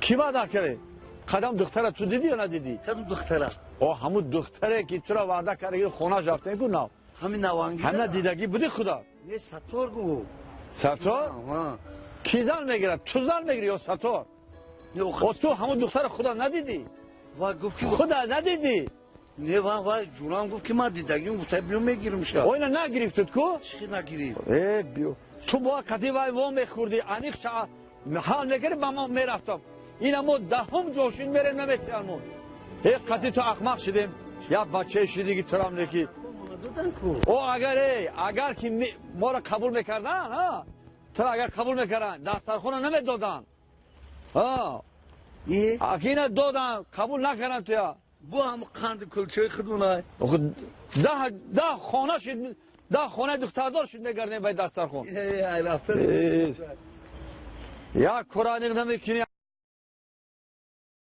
Ки ваъда кард? Қадам духтара ту дидӣ ё надидӣ? Кадом духтара? О, ҳамун духтаре ки тура ваъда кард, хонаш рафтем ку нав. Ҳамин наванги. Ҳамина дидагӣ будӣ худа? Не, Саттор гу. Саттор? Ки зан мегирад? Ту зан мегирӣ ё Саттор? О, ту ҳамун духтара худа надидӣ? Ва гуфт ки худа надидӣ? Не, ва ва ҷурам гуфт ки ман дидагим, гуфта биё мегирам ша. О, ина нагирифтуд ку? Чӣ нагирифт? Э, биё. Ту бо кати вай во мехӯрдӣ, аниқ ҳал мекардӣ, ба мо мерафтам. Ина мо даҳум ҷошин мерем, наметиҳанмон. Э, қати ту ахмақ шидем. Як бачае шидӣ ки турам неки. О, агар эй, агар ки моро қабул мекардан, а? Туро агар қабул мекардан, дастархона намедоданд. А? Аки ина додан, қабул накардан туя. Бу ҳам қанди кулчаи худунай. 10 хона шид, 10 хонаи духтардор шид мегардем бай дастархон. Э, ай рафта. Як кора аниқ намекунӣ.